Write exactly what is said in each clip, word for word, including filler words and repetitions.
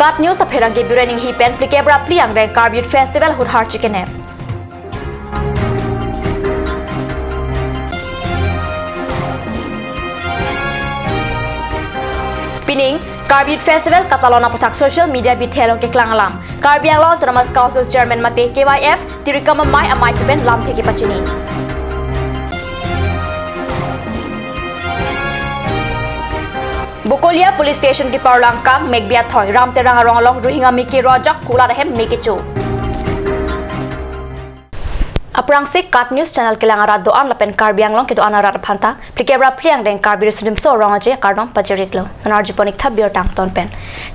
KAT News apherangke Biren Inghi pen phlikep ra phli angreng Karbi Youth Festival huthar chikenep. Pining Karbi Youth Festival katalon aputhak social media bithe along keklang alam. Karbi Anglong Autonomous Council Chairman mate K Y F Tirikam Amei amei pen lamthe kepachini. Bokolia Police Station keparlo angkang Mekbi Athoi, Ram Terang arong along Rohingya me kerojak, kulat ahem me kecho. Aphrangsi KAT News channel kelang arat do-an lapen Karbi Anglong kedo-an arat aphanta phlikep ra phli angreng Karbi Riso Nimso Rong Aje kardom pajir-iklo. Nanarjupon-ik tha birta angton pen.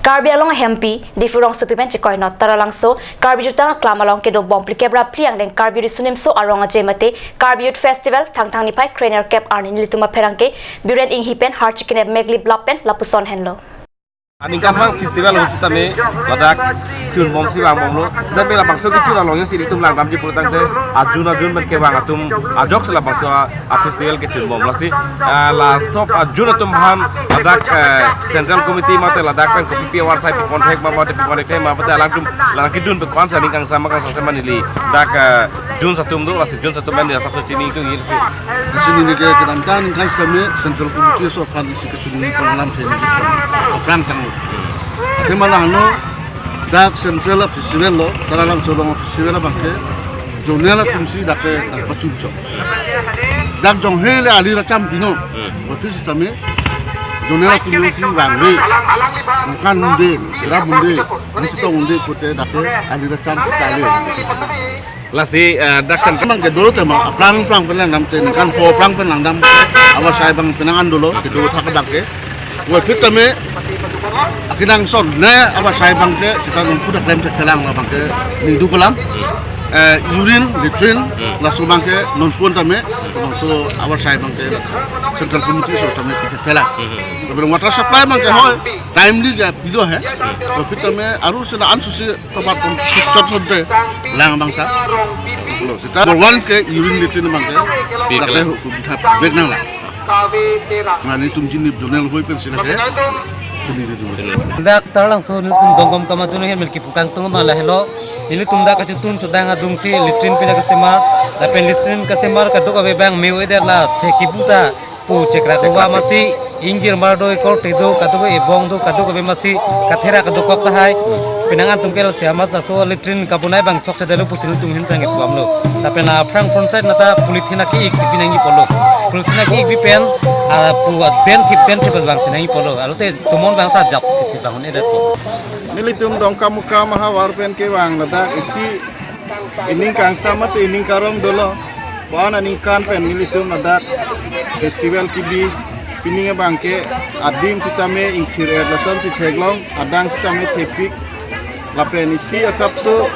Karbi Anglong ahempi Diphu rongsopi pen chekoinot Taralangso Karbi Jutang Aklam along kedobom phlikep ra phli angreng Karbi Riso Nimso Arong Aje mate Karbi Youth Festival Thangthang niphai krenerkep arni nelitum apherangke Biren Inghi pen har chikenep meglip lap pen lapuson henlo. Aningkanvang festival ahut sitame ladak chunbomsi vangbomlo. Sitame labangso kechun along jongsi ilitum langdamji pulotangte ajun ajun pen kevang atum ajoksi labangso a, a festival kechunbom. Lasi, ah, la sop ajun atum aphan ladak, eh, Central Committee mate ladak pen kopi pi avarsai piponthek ma mate piponthek ma mate alangtum ladak kedun pen ko-ansi aning kangsam kangsam sema neli dak, eh, Jun atum do, lasi Jun atum pen neli asapso chini tung-ik si. Lasi neli ke kedamtang aningkan sitame Central Committee aso aphansi kechunbom alam si neli aphrang tanglo. Akhema lahenlo dak Central a festival lo, Taralangso along a festival abangke zonal atumsi dak ke, eh, pachunchok. Dak jonghe le ali racham pino. Hmm. Berarti sitame zonal atumsi vangve. Ningkan unde, ram unde, ningkan unde pute dak ke ali racham kale. Lasi, eh, dak Central abangke dolo tema aphrang aphrang pen langdamte ningkan pho aphrang pen langdam avarsai abang penang an dolo kedo thak abangke. Wapit tame akenangsot le avarsai abangke sita nungku dak klem thelang abangke ningduk alam. Eh, urine, latrine, laso abangke non pon tame, laso avarsai abangke Central Committee aso tame thelang. Tapi water supply abangke hoi, timely ja pido he. Wapit tame aru sila ansusi Tomat pun chot chot de lang abang ta. Lo, sita number one ke urine latrine abangke. Pi dak ke kelang. Hukum tha bek nanglang. Nelitum chini zonal hoi pensi lake. Chini di dulu. Dak Taralangso nelitum Dongkom Kamajun ahem mel kipu kangtung ma lahelo. Nelitum dak kachotun chodang adungsi latrine pina kasemar. Lapen latrine kasemar kadokave abang me-o-edet la chek kipu ta. Pu chekra kova masi ingjir mar do, ekorte do, kadokave ebong do, kadokave masi kathera kadokok tahai. Penang an atum ke lasi amat laso latrine kabonai abang chokchedetlo pusi nelitum ahin abang kepamlo. Lapen aphrang front side nata polythene aki-ik si pinangji pulo. Polythene aki-ik pi pen, ah, pu aden thip den thip abangsi nangji pulo. Alote tomon abang ta jap thip thip abang un-edet pu. Nelitum Dongkamukam ahavar pen kevang ladak isi ining kangsam mate ining karong dolo. Bon aningkan pen nelitum ladak festival kebi, pining abangke adim sitame ingthir-et lasonsi theklong, adang sitame thepik. Lapen isi asapso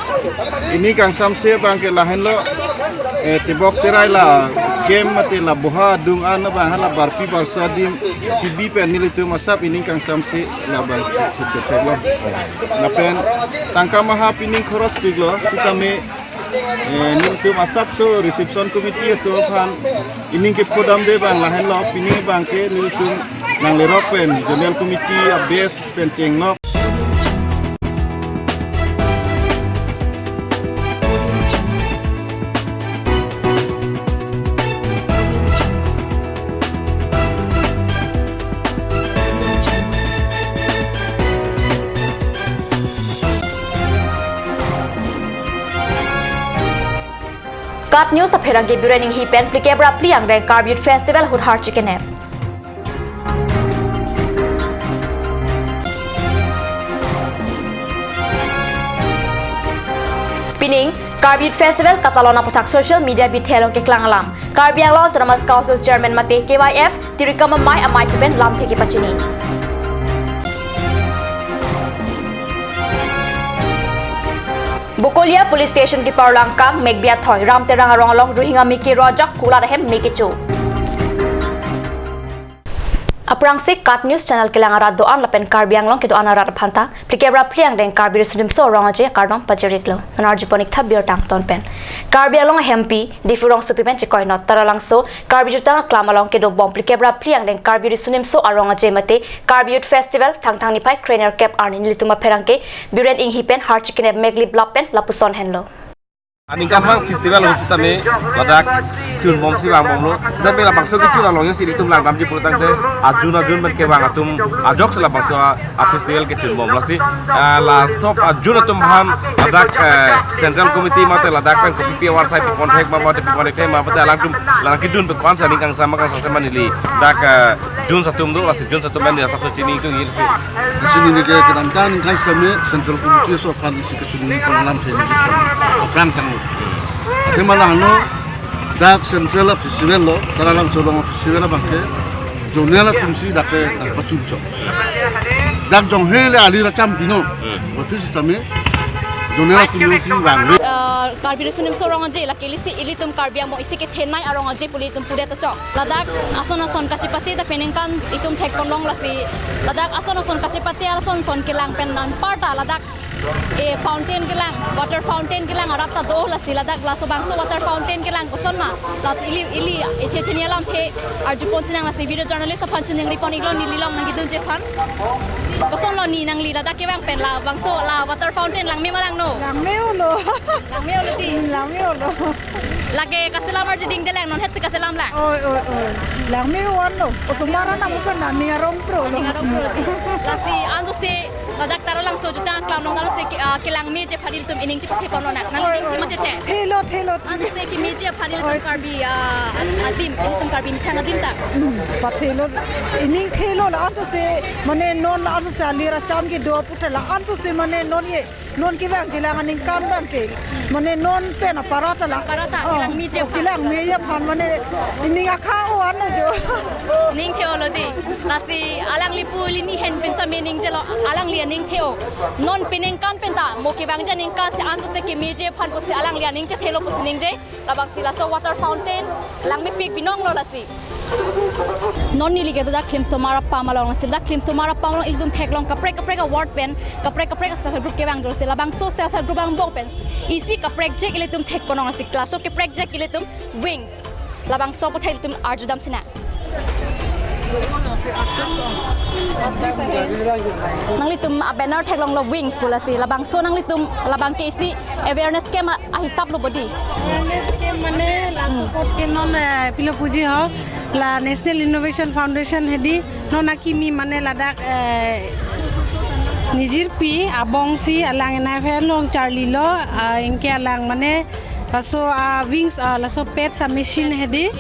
ining kangsamse abangke lahenlo, eh, tebok terai la kem mate la boha adung an abang hala barpi barso adim kebi pen nelitum asap ining kangsamse labang chit chit theklong. Lapen tangka maha pining khoros piklo sitame, eh, nelitum asapso reception committee atum aphan ining kephodamde abang lahenlo, pining abangke nelitum nanglerok pen zonal committee a-base pen chenglok. KAT News apherangke Biren Inghi pen phlikep ra phli angreng Karbi Youth Festival huthar chikenep. Pining Karbi Youth Festival katalon aputhak social media bithe along keklang alam. Karbi Anglong Autonomous Council Chairman mate K Y F Tirikam Amei amei pen lamthe kepachini. Bokolia Police Station keparlo angkang Mekbi Athoi, Ram Terang arong along Rohingya me kerojak, kulat ahem me kecho. Aphrangsi KAT News Channel kelang arat do-an lapen Karbi Anglong kedo-an arat aphanta phlikep ra phli angdeng Karbi Riso Nimso Rong Aje akardom pajir-iklo. Non arjupon-ik tha birta angton pen. Karbi Anglong ahempi Diphu rongsopi pen chekoinot Taralangso Karbi Jutang Aklam along kedobom phlikep ra phli angdeng Karbi Riso Nimso Arong Aje mate Karbi Youth Festival Thangthang niphai krenerkep arni nelitum apherangke Biren Inghi pen Harchikinep Meglip Lap pen lapuson henlo. Aningkanvang festival ahut sitame ladak chunbomsi vangbomlo. Sitame labangso kechun along si ilitum langdamji pulotangte ajun ajun pen kevang atum ajoksi labangso a, a festival kechunbom. Lasi, ah, la sop ajun atum aphan ladak, eh, Central Committee mate ladak pen kopi pi awar sai pipon thek ma mate pipon thek ma mate alangtum lang kedun pen ko-ansi aning kangsam kangsam ma neli dak, eh, jun atum do, lasi jun atum pen neli asapso chini tung-ik lasi. Chini neke kedamtang aningkan sitame Central Committee aso aphan si kechunbom alam si neke aphrang tanglo. Akhema la hano dak Central a festival lo, Taralangso along a festival abangke zonal atum si dak ke, eh, pachunchok. Dak jonghe le alir acham pinon. Hmm. Berarti sitame zonal atum si vangve. Eh, Karbi Riso Nimso Rong Aje lake ilisi ilitum Karbi Anglong isi kethenei arong aje pu ilitum pudet ta chok. Ladak ason ason kachepate ta peningkan itum thekponlong lasi. Ladak ason ason kachepate ason ason kelang pen anparta ladak e fountain kelang, water fountain kelang arat ta do lasi ladak laso bangso water fountain kelang koson ma. Lasi ili, ili, ithe theni alamthe arjupon sinang lasi video journalist aphan chiningripon-iklo neli long nangkedunji aphan. Kosonlo ni nangli ladak kevang pen labangso la water fountain langme ma langno? Langme-olo. Langme-olo ti? Hmm, langme-olo. Lake kaselam arjuding delang non hetsi kaselam lang. Oi, oi, oi. Langme-o anlo. Osomar anam pen nani arong pro lo. Nani arong pro lo ti. Lasi anso si ladak Taralangso Jutang Aklam along dalo si ke, ah, kelangmeji aphan ilitum ining chepatheponlo nang. Nang ining thema tete. Thelo, thelo. Anso si kemeji aphan ilitum Karbi, ah, adim, ilitum Karbi methang adim ta. Hmm, pathelo. Ining thelo la anso si mane non la anso si alir acham kedo aphuthak la anso si mane non ye. Non kevangji lang aningkan abangke. Mane non pen aparata la. Aparata, oh, kelangmeji aphan. Kelangmeji aphan mane ining akha-o anlo jo. Ning the-olo ti. Lasi alangli pu ili ni hen pen sitame ningjelo. Alangli aning the-o. Non peningkan pen ta mo kevangji aningkan si anso si kemeji aphan pusi alangli aning chethelo pusi ningje. Labangsi laso water fountain langmepik binonglo lasi. Non neli kedo dak Klimsomar apam along lasi dak Klimsomar apam along ilitum theklong kaprek kaprek a ward pen kaprek kaprek a self help group kevang do lasi labangso self help group angbong pen isi kaprekjek ilitum thekponlong lasi laso kaprekjek ilitum Wings. Labangso aputhak ilitum arjudam sinang. Nanglitum a banner theklonglo Wings pu lasi. Labangso nanglitum labangke isi awareness camp a, ahisap lo bodi. Awareness camp mane laso apot ke non, eh, pilo puji ho la National Innovation Foundation hedi non akimi mane ladak, eh, nijirpi abong si alang N I F L along charlilo, ah, anke alang mane laso, ah, Wings, ah, laso pets a machine hedi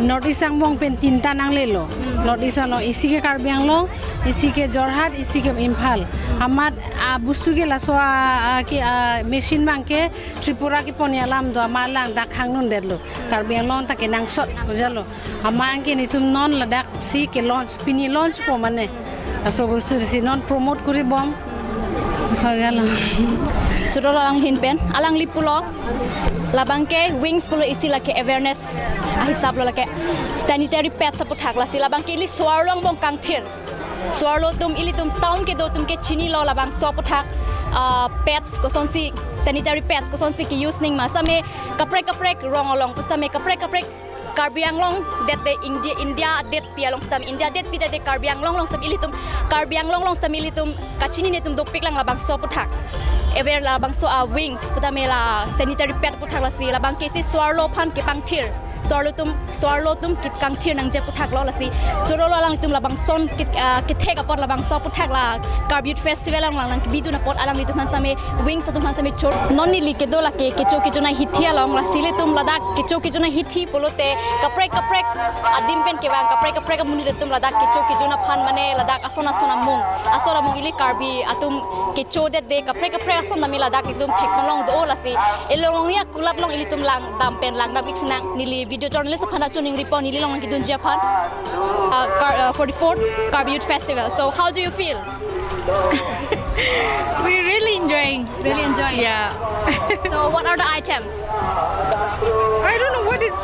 North East angbong pen tinta nanglelo. North East along isi ke Karbi Anglong, isi ke Jorhat, isi ke Imphal. Amat, ah, bostu ke laso, ah, ah, ke, ah, machine abangke Tripura kepon alam do amat alang dak hang nundetlo. Karbi Anglong ta kenangsot, bujalo. Amat anke netum non ladak si ke launch, pini launch po mane. Laso bostu si non promote kuribom. Laso alam. Choro alang ahin pen, alangli pulo. Labangke Wings pulo isi lake awareness ahisap lo lake sanitary pads aputhak lasi labangke ili so-arlo angbong kangthir. So-arlo atum ilitum town kedo atum ke chinilo labangso aputhak, ah, pads kosonsi sanitary pads kosonsi ke-use nangji ma sitame kaprek kaprek rong along pusitame kaprek kaprek Karbi Anglong det te India, India detpi along sitame India detpi det te Karbi Anglong along sitame ilitum Karbi Anglong along sitame ilitum kachini netum dopiklang labangso aputhak. Aware labangso a Wings putame la sanitary pad aputhak lasi labangke isi so-arlo aphan kepangthir. So-arlo atum, so-arlo atum kit kangthir nangji aputhak lo lasi. Choro lo alangtum labangson kit, ah, kethek apot labangso aputhak la Karbi Youth Festival along lang bidun apot alanglitum aphan sitame Wings atum aphan sitame choro. Non neli kedo lake kecho kejun ahithi along lasi ilitum ladak kecho kejun ahithi pulote kaprek kaprek adim pen kevang kaprek kaprek amonit atum ladak kecho kejun aphan mane ladak ason ason amung. Ason amung ili Karbi atum kecho det de kaprek kaprek ason tame ladak ilitum thekponlong do lasi. Elong long ya kulap long ilitum langdam pen langdam-ik sinang neli video journalist aphan chiningripon neli long nangkedunji aphan. Uh, Kar-, uh, forty-fourth Karbi Youth Festival. So how do you feel? We're really enjoying. Really enjoying. Yeah. So what are the items? I don't know what is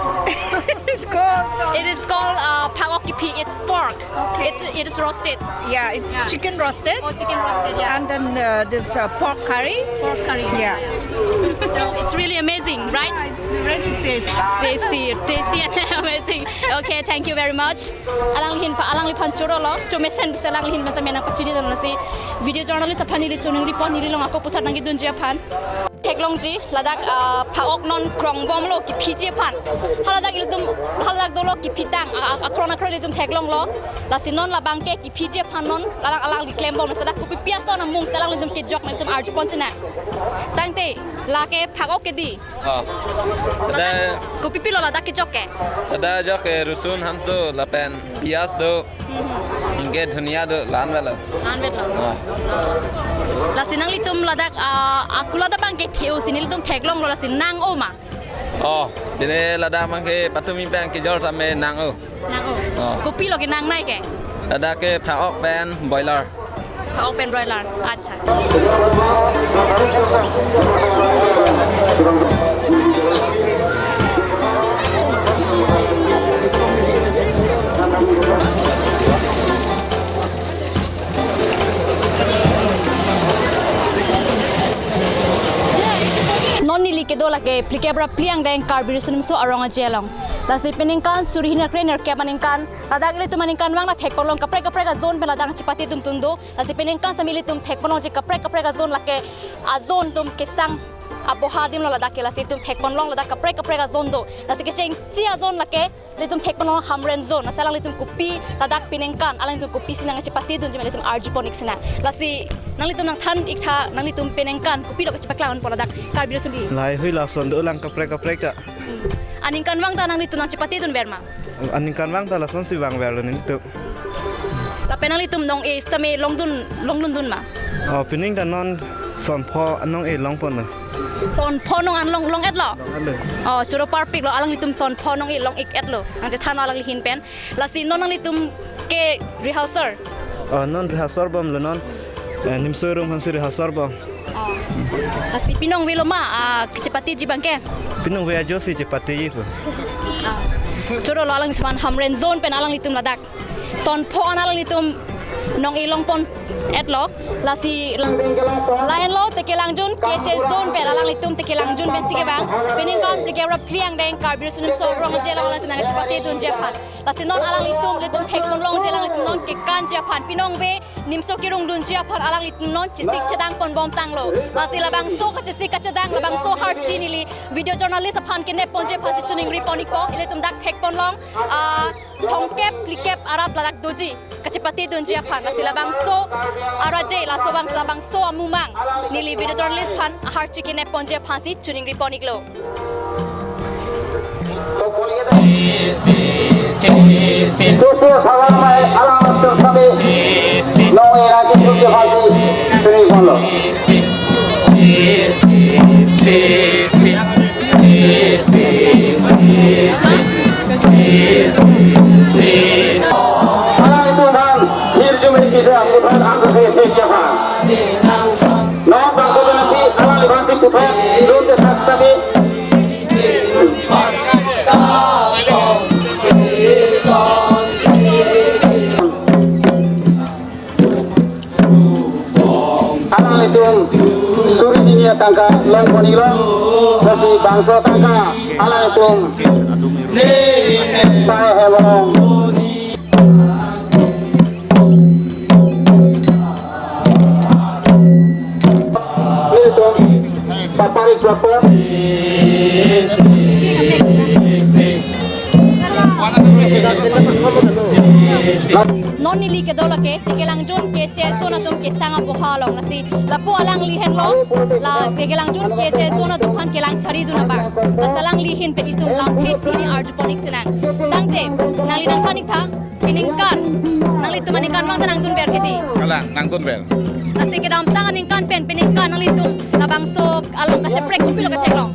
it called. It is called, uh, Phak-ok Kephi. It's pork. Okay. It's, it is roasted. Yeah, it's Yeah. chicken roasted. Oh, chicken roasted, yeah. And then, uh, this, uh, pork curry. Pork curry. Yeah. So it's really amazing, right? Yeah, it's very tasty. Tasty, tasty and amazing. Okay, thank you very much. Alangli ahin pa, alangliphan choro lo. Chomesen bisa alanglihin masa menang pachini dan si video journalist aphan neli choningri pon neli along ako puthot nangkedunji aphan. Theklongji, ladak, ah, phak-ok non krong bomlo kiphiji aphan. Haladak ilitum, haladak dolo kiphitang, ah, ah, akron akron ilitum theklonglo. Lasi non labang ke kiphiji aphan non, alang alangli klembom, laso dak kopi pi ason amung, alanglitum kejok, nangtum arjupon sinang. Tangte, lake phak-ok ke dei. Ah. Ladak, Ada kopi pilo ladak kejok ke? Ada jok ke rusun hanso lapen pias do. Mhm. Ingke dhunia do, la-an avelo. La-an avelo. Ah. Lasi nanglitum ladak, ah, akula da abang ke theo si nelitum theklonglo, lasi nang-o ma? Oh, pine ladak abang ke patumi abang kejor tame nang-o. Nang-o. Oh. Kopilo kenangnei ke? Ladak ke phak-ok pen boiler. Phak-ok pen broiler. Acha. Non neli kedo lake phlikep ra phli angdeng Karbi Riso Nimso Rong Aje along. Lasi peningkan suri hini ra kre-nerkep aningkan ladak ilitum aningkanvang la thekponlong kaprek kaprek a-zone pen ladak chepate atum atum do. Lasi peningkan sami ilitum thekponlongji kaprek kaprek a-zone, lake a-zone atum kesang aboha adim lo ladak ke, lasi ilitum thekponlong ladak kaprek kaprek a-zone do. Lasi kechengsi a-zone lake ilitum thekponlong Hamren zone. Lasi alanglitum kopi ladak peningkan alanglitum kopisi nangchepatedunji ma ilitum arjupon-ik sinang. Lasi nanglitum nangthan-iktha, nanglitum peningkan kopilo kachepaklang ponpo ladak Karbi Riso Nimso. Lahaihui lason dolang kaprek kaprek ta. Hmm. Aningkanvang ta nanglitum nangchepatedunver ma? Aningkanvang ta lasonsi vangverlo nelitum. Lapen nanglitum nong-e sitame longdun, longdundun ma? Oh, pining ta non son pho nong-e longponlo. Son pho nong an long, long-etlo? Long-etlo. Oh, choro parpiklo, alanglitum son pho nong-e long-ik-etlo. Nangchethanlo alangli ahin pen. Lasi non nanglitum ke rehearsal? Oh, non rehearsal bomlo non. Eh, nimso room aphansi rehearsal bom. Oh. Lasi pinong avelo ma, ah, kachepateji abang ke? Pinong ave ajosi chepateji pu. Ah. Chorolo alanglitum aphan Hamren zone pen alanglitum ladak. Son pho an alanglitum nong-e longpon-etlo. Lasi lahenlo Tekelangjun K C zone pen alanglitum Tekelangjun pensi kevang. Peningkan phlikep ra phli angdeng Karbi Riso Nimso Rong Aje along alanglitum nangchepatedunji aphan. Lasi non alanglitum, ilitum thekponlongji, alanglitum non kekanji aphan, pinong ave nimso kerungdunji aphan alanglitum non chesik chedang ponbomtanglo. Lasi labangso kachesik kachedang, labangso harchi neli video journalist aphan kenepponji aphansi choningri pon-ikpo. Ilitum dak thekponlong, ah, thomkep phlikep arat ladak doji kachepatedunji aphan. Lasi labangso araje, laso abang, labangso amumang neli video journalist aphan harchi kenepponji aphansi choningri pon-iklo. Tutu salam mai alam tutu kami nong era ke tutu hati sering kono. Salam itu kan hirjum kita bukan angka saya saya kan. Nong bangko nanti alam liban si putar, lun ke sakta di. Alanglitum suri hini atangka longpon-iklo, bangso atangka alanglitum. Saya hewan. Nelitum paparik lapor. Non neli kedo lake Tekelangjun K C zone atum kesang aboha along, lasi lapu alangli henlo, la Tekelangjun K C zone atum aphan kelang charidun abang. Lasi alangli ahin pen itum lamthe si neli arjupon-ik sinang. Tangte nangli nangthan-iktha, peningkan nanglitum aningkanvang ta nangdunver ke dei? Kalang, nangdunver. Lasi kedamtang aningkan pen peningkan nanglitum labangso along kacheprek kopilo ketheklong?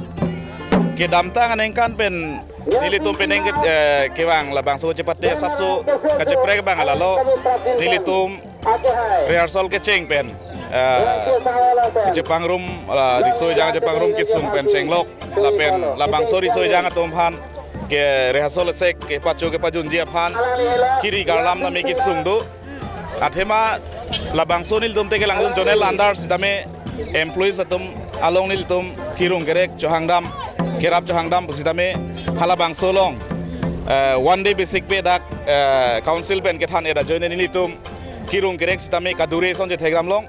Kedamtang aningkan pen nelitum penang ke, eh, kevang labangso chepate asapso kacheprek abang lalo nelitum rehearsal kecheng pen, eh, kachepangrum, la riso ejang kachepangrum kesung pen chenglok lapen labangso riso ejang atum aphan ke rehearsal asek kepacho kepajunji aphan kiri karlam nami kesung do. Athema labangso nelitum te kelangjun zonal under sitame employees atum along nelitum kirung kerek chohangdam, kerap chohangdam pusitame halabangso along, eh, one day basic pay dak, eh, council pen kethan-et ajoine nelitum kirung kerek sitame kadure ason chetheklong.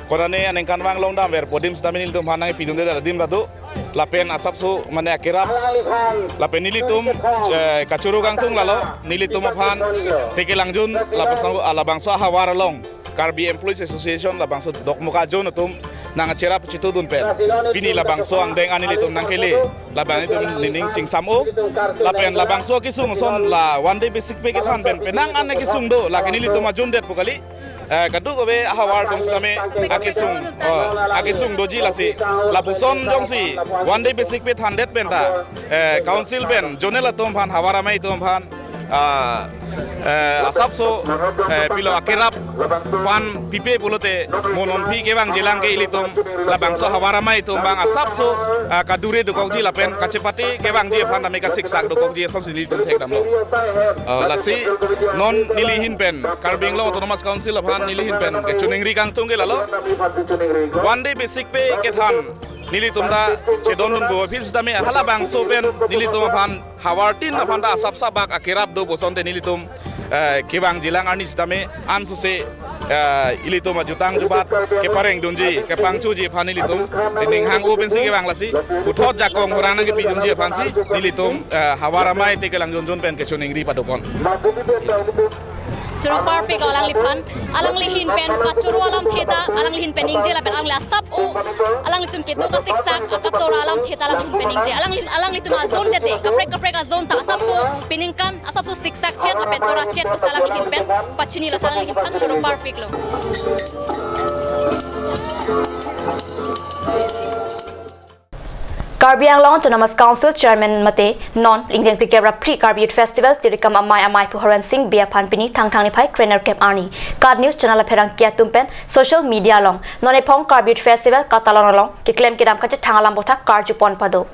Konane aningkanvang longdam ver podim sitame nelitum aphan nangpidunde adim lado. Lapen asapso mane akerap. Lapen nelitum, eh, kachoro kangtung lalo, nelitum aphan te kelangjun labangso, ah, labangso ahavar along Karbi Employees Association labangso dokmoka zone atum nangcherap chitudun pen pini labangso angdeng an nelitum nangkele, labang nelitum nening chingsam-o. Lapen labangso akesung ason la one day basic pay kethan pen penang an akesung do, lake nelitum ajundet pu kali. Eh, kadokave ahavar atum sitame akesung, oh, akesung doji lasi. Lapuson jongsi one day basic pay thandet pen ta, eh, council pen zonal atum aphan, havar amei atum aphan, ah, eh, asapso, eh, pilo akerap aphan pipe pulote mo nonphi kevangjilang ke ilitum labangso havar amei atum abang asapso, ah, kadure dokokji lapen kachepate kevangji aphan tame kasiksak dokokji asonsi nelitum thekdamlo. Ah, lasi non neli ahin pen, Karbi Anglong Autonomous Council aphan neli ahin pen kechoningri kangtung ke lalo. One day basic pay kethan nelitum ta chedondunpo, aphi sitame halabangso pen nelitum aphan havar tin aphan ta asapso bak akerap do pu asonte nelitum, eh, kevangjilang arni sitame ansose, eh, ilitum ajutang jubat keparengdunji, kepangchuji aphan nelitum ning hang-o pensi kevang lasi, puthot jakong hurang nangkepidunji aphansi nelitum, eh, havar amei te kelangjun zone pen kechoningri padopon. Choro parpik alangliphan, alangli ahin pen kachoro alamthe ta alangli ahin pen ningje lapen alangli asap-o, alanglitum kedo kasiksak akatora alamthe ta alangli ahin pen ningje. Alangli, alanglitum a-zone det, kaprek kaprek a-zone ta asapso peningkan asapso siksak chet lapen tora chet pusi alangli ahin pen pachini, lasi alangli ahin pen choro parpiklo. Karbi Anglong Autonomous Council Chairman mate non ingdeng phlikep ra phli Karbi Youth Festival Tirikam Amei Amei Phu Horen Sing Bey aphan pini Thangthang niphai krenerkep arni KAT News channel apherangke atum pen social media along non ephong Karbi Youth Festival katalon along keklem kedam kachethang alam aputhak karjupon pado.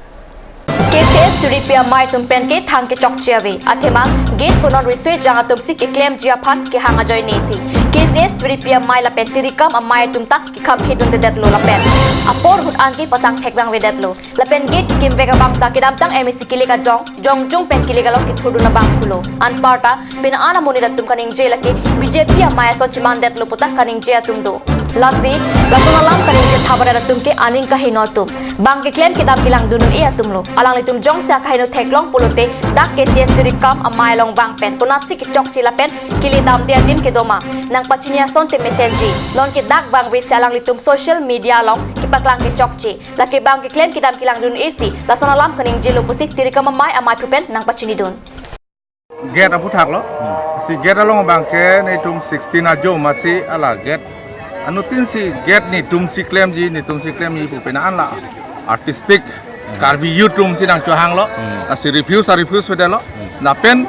K C S tiripi amei atum pen ke thang kechokche ave. Athema gate punon risui jang atumsi keklemji aphan kehang ajoinesi K C S tiripi amei lapen tirikam amei atum ta kekham khedundedetlo lapen apor ahut anke patang thekvangvedetlo. Lapen gate kekimvek abang ta kedamtang M A C kilik ajong, jongjung pen kilik along kethurdun abang pulo. Anparta pini an amonit atum kaningje lake B J P amei ason chemandetlo puta kaningje atum do. Lasi lason alam kaningje thabarat atum ke aning kaheno atum, bang keklem kedam kelangdun un-e atumlo. Alanglitum jongsi akaheno theklong pulote dak K C S tirikam amei along vang pen konatsi kechokche lapen keledamde adim kedo ma nangpachini asonte mesenji. Nonke dak vangvesi alanglitum social media along kepaklang kechokche. Lake bang keklem kedam kelangdun un-esi lason alam kaningjelo pusi tirikam amei amei phu pen nangpachinidun. Gate aputhaklo. Si gate along abang ke netum sixteen ajo masi hala gate. Anuttin si gate netumsi klemji, netumsi klemji pu pini an la artistic Karbi youth atumsi nangchohanglo. Lasi refuse, a-refuse pedetlo. Lapen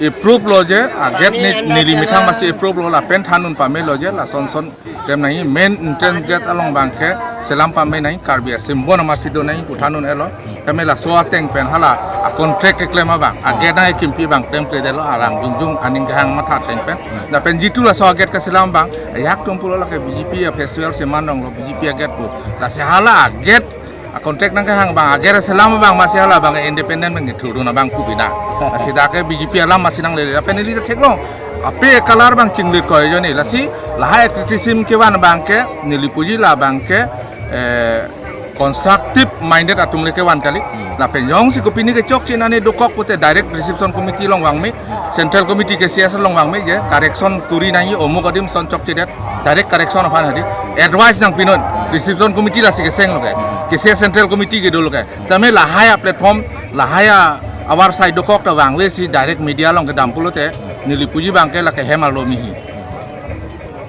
approve lo je, a-gate ni, neli methang masi approve lo lapen thandun pamelo je, lason son klem nangji, main entrance gate along abang ke selam pame nangji, Karbi a-symbol masi do nangji pu thandun-etlo. Kami laso ateng pen hala a-contract keklem abang, a-gate nangkimpi abang klemkledetlo, alang jongjung aning kehang matha ateng pen. Lapen jitu laso a-gate kaselam abang, ajahak atum pulo lake B J P a-festival si man longlo, B J P a-gate pu. Lasi hala a-gate a-contract nangkehang abang, a-gate selam abang masi hala abang independent abang kethurdun abang pu pini. Lasi dak ke B J P alam masi nanglele. Lapen neli ta theklong, ape color abang chinglit ko ajoine. Lasi lahai criticism kevan abang ke, neli puji la abang ke, eh, constructive minded atum le kevan kali. Lapen jongsi kopine kechokche nane dokok pute direct reception committee along vangme, central committee K C S along vangme je, correction kuri nangji, omuk adim son chokchedet, direct correction aphan hadi advice nangpinon, reception committee lasi kesenglo ke, K C S central committee kedo lo ke. Tame lahai a-platform, lahai a-avar side dokok ta vangvesi direct media along kedam pulote, neli puji abang ke lake hem arlo mihi.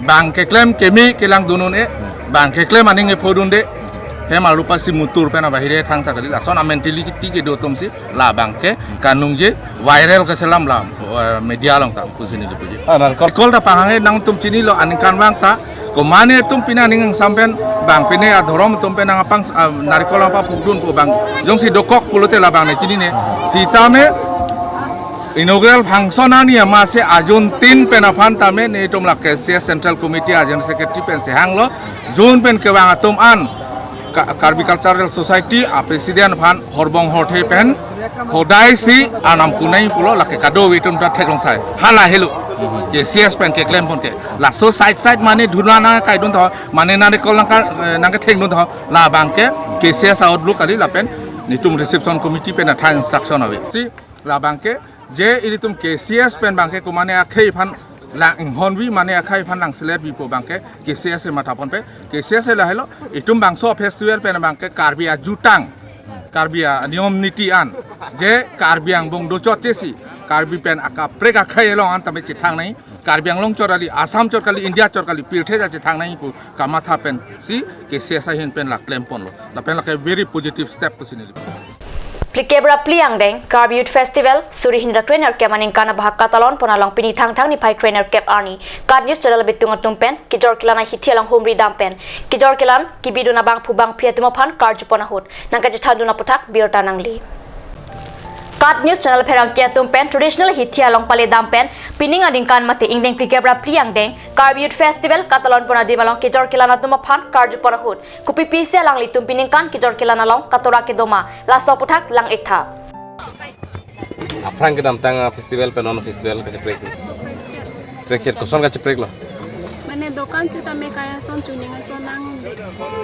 Bang keklem keme kelangdun un-e, bang keklem aning ephodunde, hem arlo pasi mutur pen abahire thangta kali, lason a-mentality kedo atumsi la abang ke kaningje viral keselam la, eh, media along ta pusi neli puji. Ah, narikol. Narikol ta pahang-e, nangtum chinilo aningkanvang ta, komane atum pini aning angsam pen, bang pini adhorom atum pen nangpang, ah, narikol nangpaphukdun pu abang. Jongsi dokok pulote la abang ne chinine. Sitame Inaugural function arni amatsi ajun tin pen aphan tame netum la K C S Central Committee a General Secretary pen sehanglo, jun pen kevang atum an Ka-, Karbi Cultural Society a President aphan horbong horthe pen hodai si anam kunai pulo, lake kadokave atum ta theklong sai. Hala helo. K C S pen keklem pon ke. Laso side side mane dhurna nangkaidun tho, mane nangkol nangka, eh, nangkethengdun tho. Labang ke K C S a-outlook kali lapen netum reception committee pen athang instruction ave. Si labang ke je ilitum K C S pen bang ke komane akhei aphan lang inghonvi mane akhei aphan lang selet vipo bang ke K C S e matha pon pe, K C S e lahelo, itum bangso festival pen bang ke Karbi ajutang, Karbi aniyom niti an, je Karbi angbong dochot chesi, Karbi pen akaprek akhei along an tame chethang nangji, Karbi Anglong chot kali, Assam chot kali, India chot kali, pirthe ja chethang nangji pu kamatha pensi K C S ahin pen la klem ponlo. Lapen lake very positive step pusi neli. Phlikep ra phli angdeng Karbi Youth Festival suri hini ra krenerkep aningkan abahak katalon pon along pini Thangthang niphai krenerkep arni KAT News channel bitung atum pen kejor kelang ahithi along humri dam pen kejor kelang kebidun abangphu bangphi atum aphan karju pon ahut nangkachethandun aputhak birta nangli. KAT News channel pherangke atum pen traditional hithi along pale dam pen pining aningkan mate ingdeng phlikep ra phli angdeng Karbi Youth Festival katalon pon adim along kejor kelang atum aphan karju pon ahut kopi pisi alanglitum piningkan kejor kelang along katora kedo ma, laso aputhak lang-ik tha. Aphrang kedamtang, ah, festival pen non festival kacheprek. Prekchet koson kacheprek lo? Mane dokan sitame kai ason chuning ason nangde.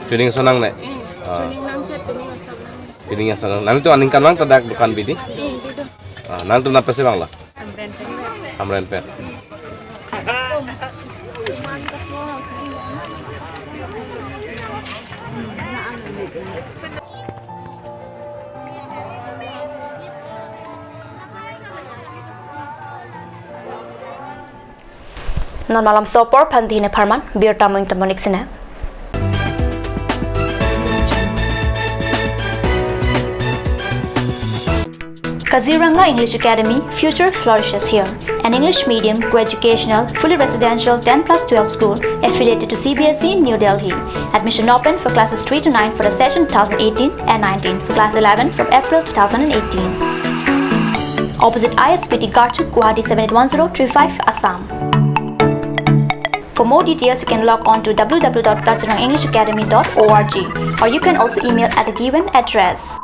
Chuning ason nangne? Eh, ah, chuning nangchet pining ason nang. Pining ason nang. Nangtum aningkanvang ta dak dokan bidi? Eh, bido. Ah, nangtum nangpesi vanglo? Hamren pen. Hamren pen. Non malomso apor aphan dine pharman, birta mo ingtonbom-ik sene. Kaziranga English Academy, future flourishes here. An English medium, co-educational, fully residential ten plus twelve school, affiliated to C B S E, New Delhi. Admission open for classes three to nine for the session two thousand eighteen and nineteen, for class eleven from April two thousand eighteen. Opposite I S B T Karchuk, Guwahati seven eight one zero three five, Assam. For more details, you can log on to W W W dot kaziranga english academy dot org, or you can also email at the given address.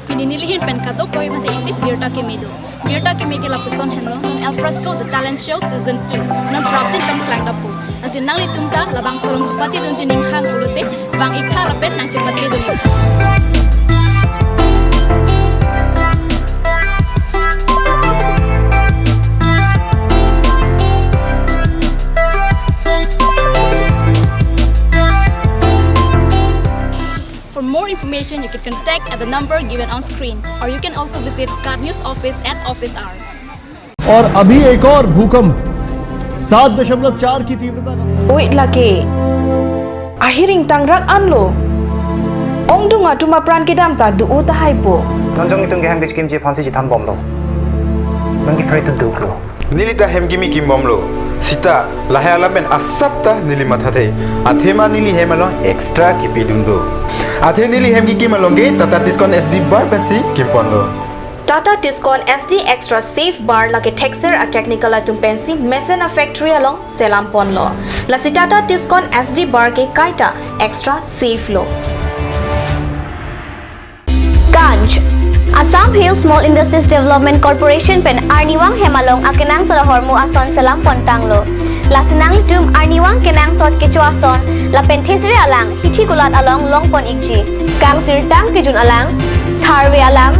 Pini nelihin pen kadokave mate isi birta keme do. Birta keme ke lapuson henlo, non Al Fresco The Talent Show Season two. Non prapjin pen klang dapo. Lasi nanglitum ta labangso along chepatedunji ning hang pulote, vang-ik tha lapen nangchepatedun. For more information, you can contact at the number given on screen, or you can also visit KAT News office at office hours. और अभी एक और भूकंप सात दशमलव चार की तीव्रता का। Oi lake. Ahiring tangrak anlo. Ongdung atum apran kedam ta do-o tahai po. Non jong itum ke hem kechekimji aphansi chethanbomlo. Non kepre tu duklo. Neli ta hem kimi kimbomlo. Sita lahai alam pen asap ta neli mathathe. Athema neli hem along extra kipidun do. Athe neli hem kikim along ke Tata Tiscon S D bar pensi kimponlo. Tata Tiscon S D Extra Safe Bar lake thekser a-technical atum pensi mesen a-factory along selam ponlo. Lasi Tata Tiscon S D bar ke kaita extra safe lo. Ganj. Assam Hill Small Industries Development Corporation pen arnivang hem along akenangsot ahormu ason selam pontanglo. Lasi nanglitum arnivang kenangsot kecho ason lapen thesere alang hithi kulat along longpon-ikji. Kangsirtang kejun alang, tharve alang,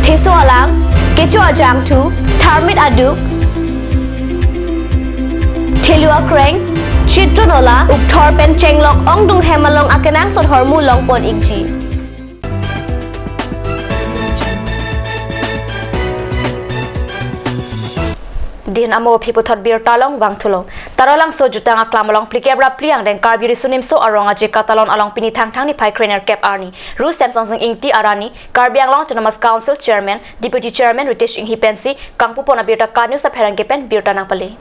theso alang, kecho ajangthu, tharmit aduk, thelu akreng, chitron ola, ukthor pen chenglok ongdung hem along akenangsot ahormu longpon-ikji. Din amo aphi puthot birta along vangthulo. Taralangso jutang aklam along phlikep ra phli angdeng Karbi Riso Nimso Arong Aje Katalon along pini Thangthang niphai krenerkep arni Ru Semsonsing Ingti arani Karbi Anglong Autonomous Council Chairman, Deputy Chairman Ritesh Enghi pensi kangpupon abirta KAT News apherangke pen birta nangpale.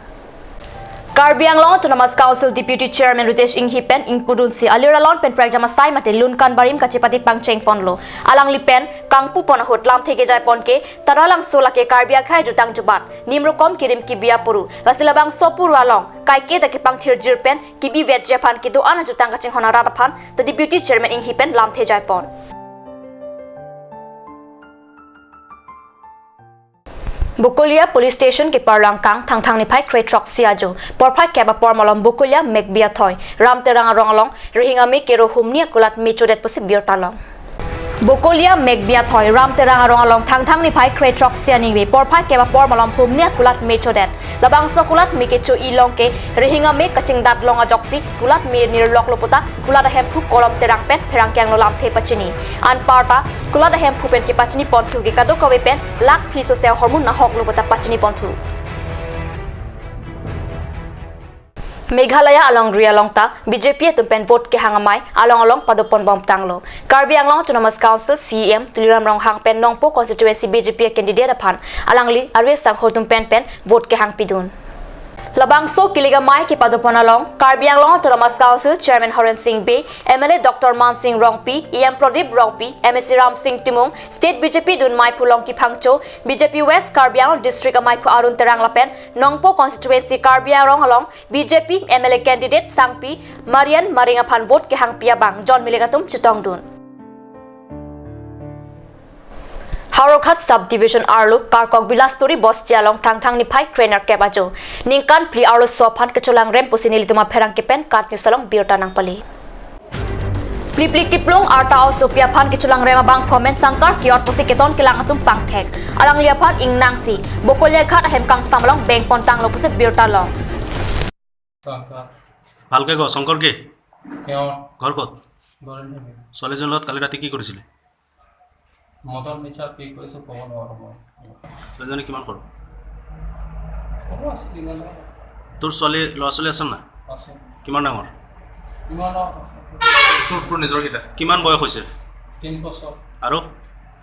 Karbi Anglong Autonomous Council Deputy Chairman Ritesh Enghi pen ingpudunsi alir alon pen prekjam asai mate lunkan barim kachepate pangchengponlo. Alangli pen kangpupon ahut lamthe kejaiponke Taralangso lake Karbi akhei jutang jubat, nimrokom kirim kibi apuru, lasi labangso apuru along kaike ta kepangthirjir pen kibi vetji aphan kedo-an ajutang kachinghon arat aphan ta Deputy Chairman Enghi pen lamthe jaipon. Bokolia Police Station keparlo angkang Thangthang niphai kre throksi ajo porphai kep apor malom Bokolia Mekbi Athoi Ram Terang arong along rihing ame kero humni akulat mechodet pusi birta long. Bokolia Mekbi Athoi Ram Terang arong along Thangthang niphai kre throksi aningve porphai kep apor malom humni akulat mechodet. Labangso akulat me kecho-i along ke rihing ame kachingdat long ajoksi kulat me nirloklo puta kulat ahemphu Kolom Terang pen pherangke angno lamthe pachini. Anparta kulat ahemphu pen kepachini ponthu ke kadokave pen lakh phli sose ahormu nahoklo puta pachini ponthu. Meghalaya alongri along ta BJP atum pen vote kehang amei along along padoponbomtanglo. Karbi Anglong Autonomous Council CEM Tuliram Ronghang pen Nongpo constituency BJP candidate aphan alangli arve sangho atum pen pen vote kehangpidun. Labangso kilik amei kepadopon along Karbi Anglong Autonomous Council Chairman Horen Sing Bey, MLA Doctor Mansing Rongpi, EM Pradip Rongpi, MAC Ramsing Timung, State BJP dun meiphu Longki Phangcho, BJP West Karbi Anglong District ameiphu Arun Terang lapen Nongpo constituency Karbi Anglong along BJP MLA candidate Sangpi Marian Maring aphan vote kehangpi abang John Milek atum chetongdun. Howraghat Sub Division arlo Karkok Bilastori Bosti along Thangthang niphai krenerkep ajo ningkan phli arloso aphan kecholangrem pusi nelitum apherangke pen KAT News along birta nangpale. Phliphli kiplung arta osopi aphan kecholangrem abangphu amen Sangkar Kiot pusi keton kelang atum pangthek. Alangli aphan ingnangsi Bokolia ghat ahem kangsam along bengpontanglo pusi birta long. শংকর। ভালকে কওক, শংকৰ কি? কিয়? ঘৰ ক'ত? গৰম থাকে। ছোৱালীজনীৰ লগত কালি ৰাতি কি কৰিছিলে? মদৰ নিচা কি কৰিছে ক'ব নোৱাৰো মই। ছোৱালীজনী কিমান সৰু? সৰু আছিল ইমান নহয়। তোৰ ছোৱালী, ল'ৰা ছোৱালী আছে নাই? আছে। কিমান ডাঙৰ? ইমান নহয়। তোৰ, তোৰ নিজৰকেইটা? কিমান বয়স হৈছে? তিনি বছৰ। আৰু?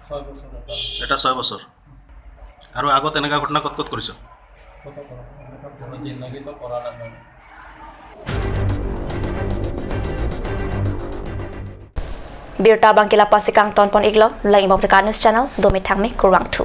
ছয় বছৰ এটা। এটা ছয় বছৰ। আৰু আগত এনেকুৱা ঘটনা ক'ত ক'ত কৰিছ? ক'তো কৰা নাই। এনেকুৱা কোনো জিন্দগীতো কৰা নাই মই। Birta abangke la-ansi kangtonpon-iklo, lang-ibom te KAT News channel, dome thangme kurvangthu.